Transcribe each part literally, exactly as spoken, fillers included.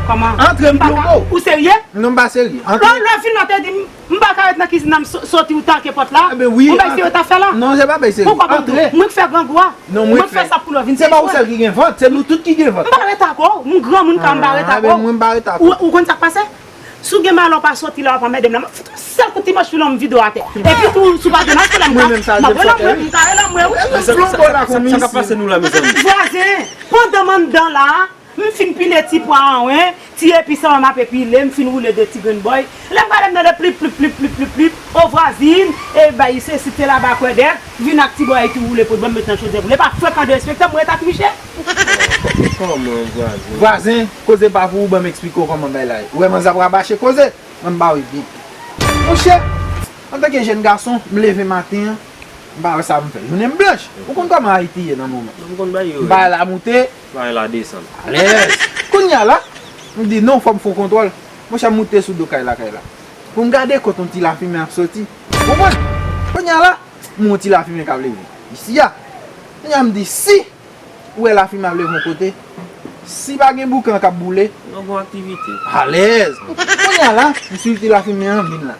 Kòman? Antre, m poko. Ou serye? Non, m pa serye. Antre. Lè, lè fin, lè w te di m, m pa ka ret nan kizin nan, m so- soti ou tanke pòt la. Enben wi. Ou bay serye w t ap fè la? Non, se pa bay serye. Poukwa pa antre? Mwen k fè grangou a. Non, mwen k fè sa pou lè w vin. Se pa ou sèl ki gen vant, se nou tout ki gen vant. M pa ret ak ou, m granmoun ka m pa ret ak ou. Enben mwen m pa ret ak ou. Ou konn sa k pase? Si w gen malè w pa soti la, w ap anmède m la. M ap fout yon sèl kout ti manch filon m vide w atè. Epi tou, si w pa gen malè, m ap rele anmwe, m ka rele anmwe wi. Sa k ap pase nou la, mezanmi? Vwazen, pandan m anndan la, m fin pile ti pwa an, wen, ti epis an, m ape pile, m fin woule de ti grenn bòy. Lè m prale m tande plip, plip, plip, plip, plip, plip, o vwazin, e bay sesi te laba kwèdèk, vin ak ti bòy tou woule pou ban m met nan chodyè boule. Pa frekan derespekte m, mwen ret ak miche. Kòman vwazen? Vwazen, koze pa pou ou, ban m eksplike w kòman bay la ye. Ou wè manzè ap rabache koze, ban m ba w bip. Monchè, antanke jèn gason, m leve maten an, m pa wè sa m fè. Jounen m blanch. Ou konn kòman Ayiti ye nan moman. M konn bay yo. M pa la moute. Bay la desann. Alèz. Kounye a la, m di non, fò m fè yon kontwòl. Monchè, m moute sou do kay la, kay la. Pou m gade kote yon ti lafimen ap soti. Ou konprann? Kounye a la, m wè yon ti lafimen k ap leve. Isi a. Kounye a m di, si ou wè lafimen ap leve yon kote, si pa gen boukan k ap boule. Nou gon aktivite. Alèz. Kounye a la, m swiv ti lafimen an vin la.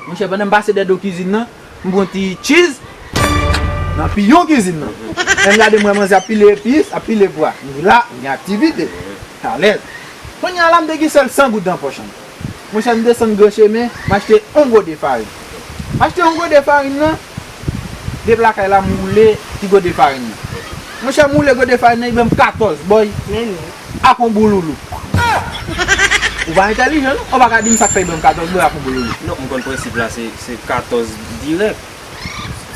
Monchè, pandan m pase dèyè do kizin nan, m pran ti tchiz nan piyon kizin nan. Lè m gade, m wè manzè ap pile epis, ap pile pwa. M di la, gen aktivite. Alèz. Kounye a la, m te gen sèl san goud nan pòch mwen. Monchè, m desann gran chemen, m achte yon gode farin. M achte yon gode farin nan, depi lakay la, m woule ti gode farin nan. Monchè, m woule gode farin nan, li ban m katòz bòy. Men non. Ak yon bouloulou. Ou pa entèlijan, non? Ou pa ka di m sa k fè li ban m katòz bòy ak yon bouloulou. Non, m konn prensip la, se, se katòz dirèk.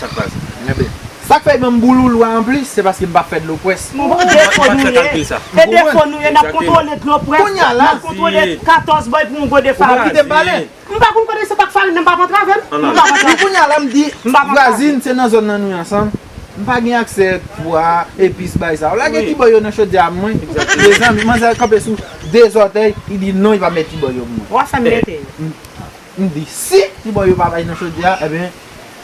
Sa k pase? Enben, sa k fè li ban m bouloulou a anplis, se paske m pa fè dlo pwès. Bon, defo nou ye. E defo nou ye, n ap kontwole dlo pwès. Kounye a la, n ap kontwole katòz bòy pou yon gode farin. Kite m pale. M pa konn kote se pa k farin nan, m pa pran travèl. M pa pran travèl. Kounye a la, m di, vwazin, se nan zòn nan nou ye ansanm. M pa gen aksè pwa, epis, bagay sa. Ou lage ti bòy yo nan chodyè a mwen. Mezanmi, manzè kanpe sou de zòtèy, li di non, li pa met ti bòy yo pou mwen. W ap fè m mete yo. M, m di, si ti bòy yo pa bay nan chodyè a, enben,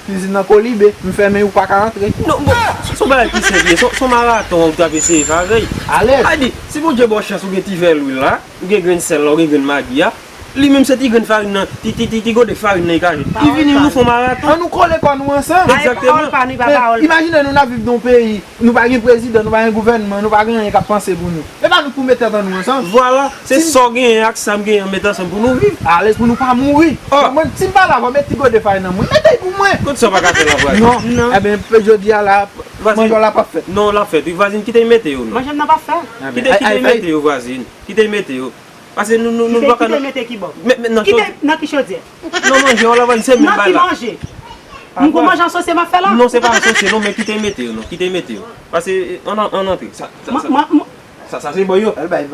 kizin nan kolibe, m fèmen, ou pa ka antre. Non, bon, se yon bagay ki senp, se, se yon maraton ou t ap eseye fè avè l. Alèz. A di, si Bondye ba w chans, ou gen ti vè lwil la, ou gen grenn sèl la, ou gen grenn magi a, li menm se ti grenn farin nan, ti, ti, ti, ti gode farin nan li ka jwenn. Li vini, nou fè yon maraton. Ann nou kole kò nou ansanm. Egzakteman. Pawòl pa nou, pa pawòl. Imajine nou n ap viv nan yon peyi, nou pa gen prezidan, nou pa gen gouvènman, nou pa gen anyen k ap panse pou nou. E pa nou k pou met tèt an nou ansanm. Vwala, se sa w genyen ak sa m genyen an met ansanm pou nou viv. Alèz pou nou pa mouri. Konprann? Si m pa la, fò met ti gode farin nan mwen. Mete l pou mwen. Kot sa w pa ka fè la, vwazin? Non. Enben, jodi a la, manje w la p ap fèt. Non, l ap fèt. Wi, vwazin, kite l mete yo, non. Manje m nan p ap fèt. Kite, kite l mete yo, vwazin. Kite l mete yo. Pase nou, nou, nou pa ka. Kite, kite mete ki bò? Met, met nan chodyè. Kite nan ki chodyè? Nan manje, w la, se menm bagay la. Nan ki manje? M gon manje asosye m ap fè la? Non, se pa asosye, non, men kite mete yo, non. Kite mete yo. Pase, eh, ann, ann antre. Sa, sa, sa, sa, sa se bò yo. Ann ale,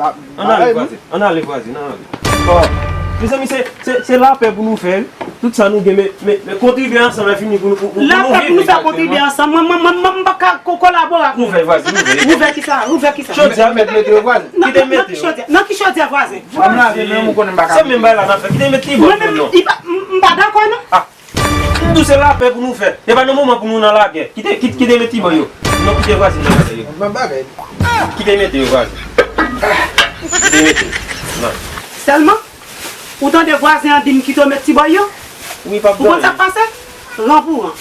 vwazin. Ann ale, vwazin, ann ale. Mezanmi, se, se, se lapè pou nou fè, wi. Tout sa nou gen, men, men, men kontribye ansanm, lè fini pou nou, pou, pou, pou nou viv. Lapè pou nou fè, kontribye ansanm. Mwen, mwen, mwen, mwen, m pa ka ko-, kolabore ak nou. Ouvè, vwazin, ouvè. Ouvè ki sa? Ouvè ki sa? Chodyè a, mete, mete yo, vwazin. Kite mete yo. Nan ki chodyè? Nan ki chodyè, vwazin? Vwazin. Se menm bagay la n ap fè. Kite mete ti bò yo, non. Mwen menm, m pa dakò, non. Ah. M di w se lapè pou nou fè. E pa nan moman pou nou nan lagè. Kite, kite, kite met ti bò yo. Non, kite vwazin nan lagè yo. Kite mete yo, vwazin. Kite mete yo. Non. Sèlman, ou tande vwazen an di m kite w met ti bòy yo? Wi, papa. Ou konn sa k pase? Ran pou ran.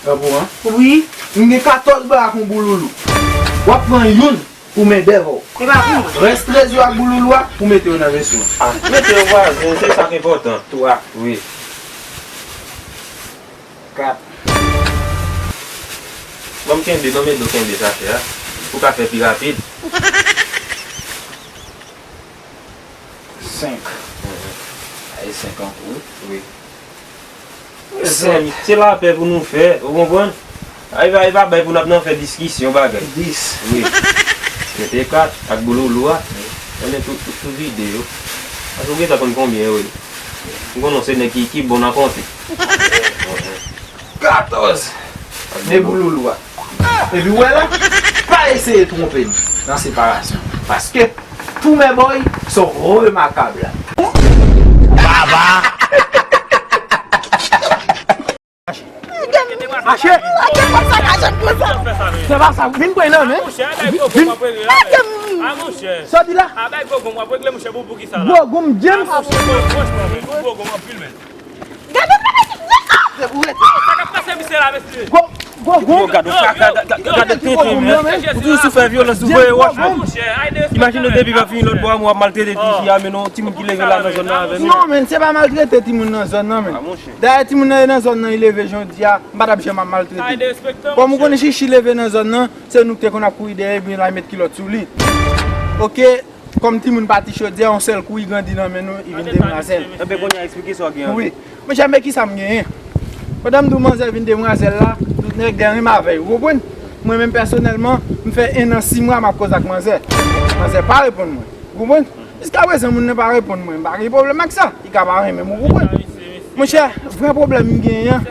Ran pou ran? Wi. M gen katòz bòy ak yon bouloulou. W ap pran youn pou mendèv ou. E pa pou mwen. Rès trèz yo ak bouloulou a, pou mete yo nan veso. Ah, mete yo vwazen, se sa k enpòtan. Twa. Wi. Kat. Ban m kenbe, ban m ede w kenbe zafè a. Ou ka fè pi rapid. Senk. Mhm. Ay, senk an kou. Wi. Mezanmi, se lapè pou nou fè, ou konprann? Ay, pa, e pa bay pou n ap nan fè diskisyon bagay. Dis. Wi. Mete kat ak bouloulou a. Wi. Tande tout, tout, tout vide yo. Paske ou gentan konn konbyen yo ye. M konnen w se nèg ki, ki bon nan konte. Katòz. De bouloulou a. Epi w wè la, pa eseye twonpe nou nan separasyon. Paske tous mes boys sont remarquables. Baba! Mache! Lage m konsa, lage m konsa. Se pa sa, vin pran nan men. Vin. Lage m. Sa w di la? Gwo goum James. Gade bagay ki. Se pou rete. Gwo, gwo goum. Gade, gade, gade tenten, men. Ou toujou sou fè vyolans, ou voye wòch, men. Imajine w depi pa fini lòt bò a, w ap maltrete ti fi a, men non, timoun ki leve la nan zòn nan avè nou. Non, men, se pa maltrete timoun nan zòn nan, men. Dayè, timoun nan nan zòn nan, li leve jodi a, m pa t ap janm ap maltrete. Kòm ou konnen Chichi leve nan zòn nan, se nou ki te konn ap kouri dèyè, ebyen l al met kilòt sou li. Oke, kòm timoun pati chodyè, yon sèl kou, li grandi nan men nou, li vin demwazèl. Enben, kounye a, eksplike sa w gen an. Wi. Monchè, men kisa m genyen? Pandan m di w manzè vin demwazèl la, tout nèg dèyè renmen avè l, ou konprann? Mwen menm pèsonèlman, m fè en an sis mwa m ap koze ak manzè. Manzè pa reponn mwen, ou konprann? Jiskaprezan, moun nan pa reponn mwen, m pa gen pwoblèm ak sa. Li ka pa renmen m, ou konprann? Monchè, vrè pwoblèm m genyen an,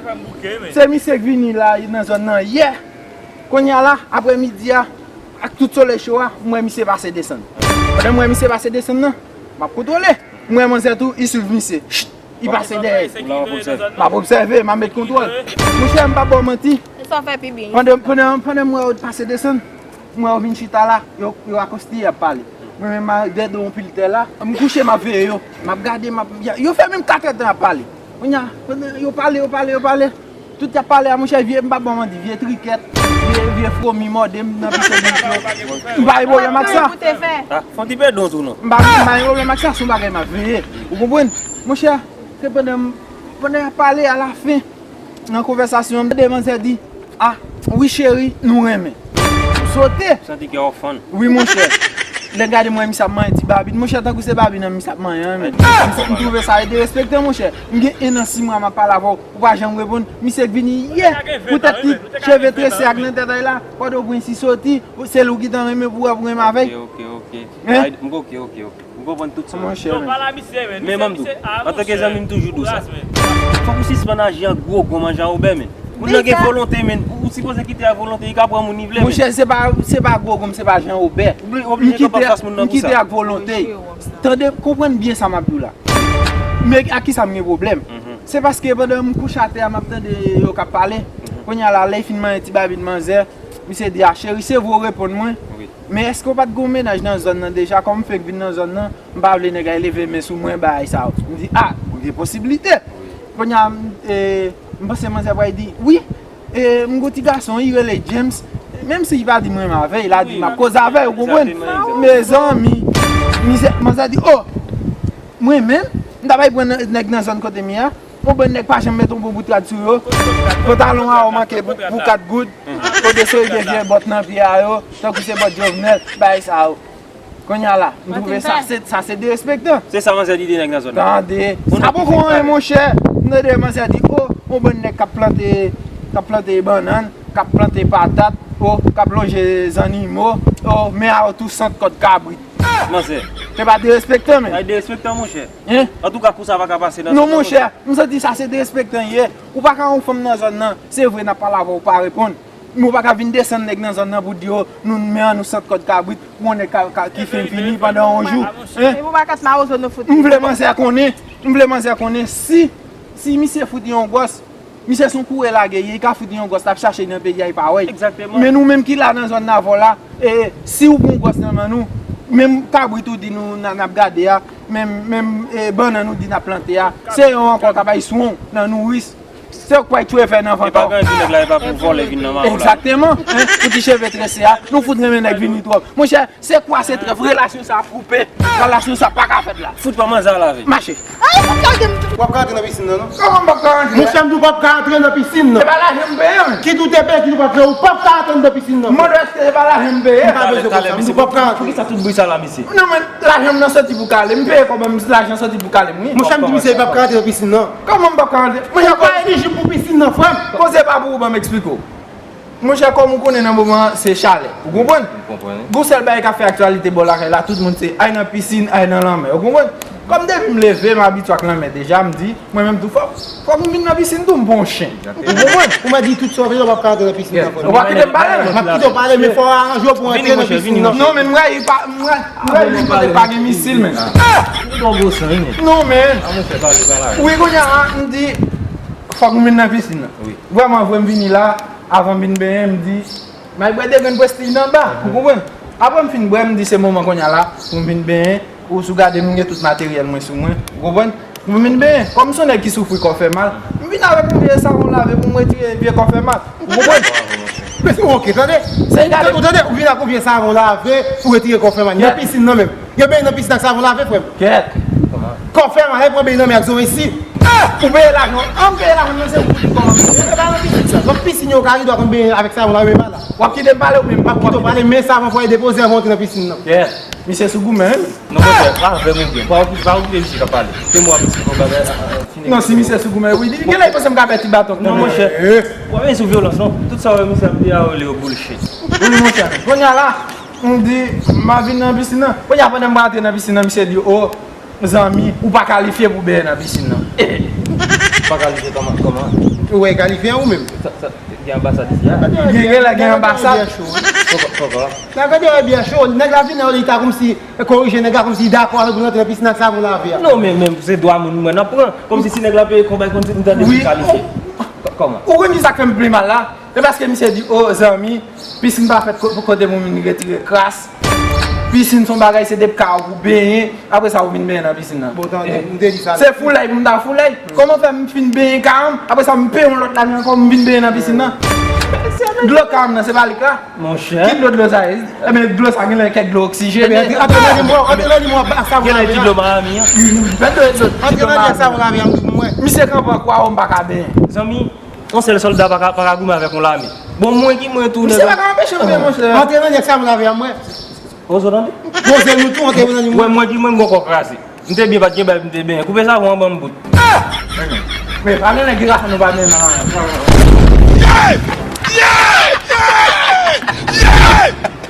se misye k vini la nan zòn nan yè. Kounye a la, aprè midi a, ak tout solèy cho a, m wè misye pase desann. Pandan m wè misye pase desann nan, m ap kontwole. M wè manzè tou, li swiv misye. Chit, li pase dèyè. M ap obsève, m ap met kontwòl. Monchè, m p ap ba w manti. Pandan, pandan, pandan m wè yo pase desann, m wè yo vin chita la, yo, yo akoste, y ap pale. Mwen menm, m dèyè do yon pil tè la, m kouche, m ap veye yo. M ap gade, m ap, yo fè menm katrèdtan y ap pale. Kounye a, pandan yo pale, yo pale, yo pale. Tout y ap pale a, monchè, vye, m p ap ba w manti, vye trikèt, vye, vye fwomi mòde m nan pise bouch yo. M pa gen pwoblèm ak sa. Ah, fè yon ti pèdon tou non. M pa, m pa gen pwoblèm ak sa, se yon bagay m ap veye. Ou konprann? Monchè, se pandan m, pandan y ap pale, alafen, nan konvèsasyon an, m tande manzè di, ah, wi cheri, nou renmen. M sote. Santi kè w fann. Wi, monchè. Lè m gade m wè misye ap manyen ti babin. Monchè, tankou se babin nan misye ap manyen an, men. M twouve sa e derespektan, monchè. M gen en an sis mwa m ap pale avè w, ou pa janm reponn. Misye k vini yè, poutèt li, cheve trese ak nan tèt a l la, Pòtoprens li soti, se li w gentan renmen pou w wè pou renmen avè l. Ok, ok, ok. Hein? M, ok, ok, ok. M konprann tout sa. Monchè, men. Men ban m di w, antanke zanmi m toujou di w sa. Fòk ou sispann aji an gwo gonm an Jan Wobè, men. Moun nan gen volonte, men. Ou, ou sipoze kite a volonte, li ka pran moun li vle, men. Monchè, se pa, se pa gwo gonm, se pa Jan Wobè. Ou oblije kanpe anfas moun nan pou sa. M kite ak volonte. Tande, konprann byen sa m ap di w la. Men ak kisa m gen pwoblèm? Se paske pandan m kouche atè a, m ap tande yo k ap pale. Kounye a la, lè l fin manyen ti babin manzè, misye di, a, cheri, se vre w reponn mwen. Men èske w pa t gen yon mennaj nan zòn nan deja? Kòm m fenk vin nan zòn nan, m pa vle nèg la leve men sou mwen, bagay sa yo. M di, a, gen posiblite. Kounye a, m, e, m panse manzè pral di, wi, e, m gon ti gason, li rele James. Menm si li pa di m renmen avè l, li la di m ap koze avè l, ou konprann? Mezanmi, mizè, manzè di, o, mwen menm, m ta bay pran nèg nan zòn kote m ye a. Yon bann nèg pa janm met yon bon bout rad sou yo. Pantalon a yo manke pou, pou kat goud. Yo desoliye vye bòt nan pye a yo, tankou se bòt Jovenel, bagay sa yo. Kounye a la, m twouve sa se, sa se derespektan. Se sa manzè di de nèg nan zòn nan. Tande, sa poko anyen, monchè. M tande manzè di, o, yon bann nèg k ap plante, k ap plante bannann, k ap plante patat, o, k ap lonje zannimo, o, men a yo tou sant kòd kabrit. Manzè. Se pa derespektan, men. Ay, derespektan, monchè. Hein? Antouka, kou sa pa ka pase nan zòn nan, monchè. Non, monchè, m santi sa se derespektan ye. Ou pa ka yon fanm nan zòn nan. Se vre, n ap pale avè w, ou pa reponn. Men ou pa ka vin desann nèg nan zòn nan pou di yo, nou, men an nou sant kòd kabrit, pou yon nèg ka, ka, ki fenk vini pandan yon jou. Hein? Epi ou pa kat mawozo nou fout. M vle manzè konnen, m vle manzè konnen si, si misye fout yon gwòs, misye se yon kourè lage, li ka fout yon gwòs, l ap chache nan peyi a, li pa wè l. Egzakteman. Men nou menm ki la nan zòn nan avè w la, e, si w pran gwòs nan men nou, menm kabrit ou di nou n a, n ap gade a, menm, menm, e, bannann ou di n ap plante a, se yo ankò k ap bay swen w nan nouris. Se yo k pral tchwe fè nan vant ou. E pa ganji nèg la, e pa pou vòlè vin nan mawon la. Egzakteman. Hein, pou ti cheve trese a, nou fout renmen nèg vini twòp. Monchè, se kwa se trèf, relasyon sa ap koupe. Relasyon sa pa ka fèt la. Fout pa manzè a lave. Mache. Ay, w ap gade m tou. W ap ka antre nan pisin nan, non? Kòman m p ap ka antre? Monchè, m di w p ap ka antre nan pisin nan. Se pa lajan m peye, men. Kit ou te peye, kit ou p ap peye, ou p ap ka antre nan pisin nan. M mande w èske se pa lajan m peye? M pa bezwen konn sa. M di w p ap ka antre. Poukisa tout bri sa la, mesye? Non, men lajan m nan soti pou kale. M peye kòb mwen, lajan soti pou kale m, wi. Monchè, m di misye li p ap ka antre nan pisin nan. Kòman m p ap ka antre? Monchè, ou pa elijib pou pisin nan, frè m. Koze pa pou ou, ban m eksplike w. Monchè, kòm ou konnen nan moman an, se chalè. Ou konprann? M konprann. Gon sèl bagay k ap fè aktyalite bò lakay la, tout moun se ay nan pisin, ay nan lanmè. Ou konprann? Kòm depi m leve, m abitye ak lanmè deja, m di, mwen menm tou, fòk, fòk m vin nan pisin tou, m pa yon chen. Ou konprann? Ou mèt di tout sa w vle, w p ap ka antre nan pisin nan, frè m. Ou pa kite m pale, men. M ap kite w pale, men fò w aranje w pou w antre nan pisin nan. Non, men m rayi pa, m rayi, m rayi moun kote pa gen misil, men. Non, men. Wi, kounye a, m di, Fòk m vin nan pisin nan. Wi. Vrèman vre, m vini la, avan m vin benyen, m di, m al bwè de grenn prestij nan ba, ou konprann? Apre m fin bwè, m di se moman kounye a la pou m vin benyen, ou si w gade m gen tout materyèl mwen sou mwen, ou konprann? M vin benyen, kòm m se yon nèg ki soufri kò fè mal, m vin avèk yon vye savon lave pou m retire vye kò fè mal, ou konprann? Men se oke, tande. Se gade. Ou tande, ou vin ak yon vye savon lave pou retire kò fè mal. Nan pisin nan menm. Yo benyen nan pisin ak savon lave, frè m. Kèt. Kò fè mal, pran benyen nan men ak zo isi. Ou peye lajan, an m peye lajan nan, se ou ki kòmanse. E pa nan pisin sa. Donk pisin yo ka gen dwa konn benyen avèk savon lave menm la. W ap kite m pale oubyen m p ap kite w pale, men savon fò e depoze anvan w antre nan pisin nan. Kèt. Misye sou goumen, wi. Non, monchè, pa avè m oubyen. Pa okipe, pa okipe misye k ap pale. Se mwen ap di yon bagay, a, a, a, fini. Non, si misye sou goumen, wi, li genlè li panse m ka pè ti baton. Non, monchè. W ap vin sou vyolans, non. Tout sa w wè misye ap di a, yo le yo bullshit. Wi, monchè. Kounye a la, m di, m ap vin nan pisin nan. Kounye a, pandan m pral antre nan pisin nan, misye di, o, zanmi, ou pa kalifye pou benyen nan pisin nan. Ou pa kalifye kòman, kòman? Ou wè kalifye an ou menm? Sa, sa, gen anbasad isi a? Gen, genlè gen anbasad. Poko, poko. Nan gade wè byen cho. Nèg la vin nan li ta kòmsi korije nèg la kòmsi li dakò avè pou l antre nan pisin ak savon lave a. Non, men, men se dwa moun mwen ap pran. Kòmsi si nèg la peye kòb, konn si m tande li kalifye. Kò-, kòman? Ou konn ki sa k fè m pi mal la? Se paske misye di, o, zanmi, pisin pa fèt ko-, pou kote pou moun retire kras. Pisin se yon bagay, se depi ka ou pou benyen, apre sa ou vin benyen nan pisin nan. Bon, tande, m te di sa. Se foulay pou m ta foulay. Kòman fè m fin benyen ka m, apre sa m peye yon lòt lajan ankò, m vin benyen nan pisin nan? Dlo ka m nan, se pa li ka. Monchè. Ki dlo, dlo sa ye? Ebyen, dlo sa genlè kèk dlo oksijene. Ebyen, antre, antre nan lim w, antre nan lim w, ak savon lave a. Genlè ti dlo Miami an. Antre nan lim w, ak savon lave a, m di pou mwen. Misye kanpe an kwa, m pa ka benyen. Zanmi, yon sèl sòlda pa ka, pa ka goumen avèk yon lame. Bon, mwen ki mwen tou, misye pa ka anpeche m benyen, monchè. Antre nan lim w, ak savon lave a, mwen. Poze w tande? Poze nou tou, antre nan lim w. Mwen, mwen ki mwen, m gon kò kraze. M te byen, pa t gen bay, m te benyen. Koupe savon an, ban m bout. Men, pa gen nèg ki ka fè nou pa benyen nan. Yeah! Yeah! Yeah! Yeah!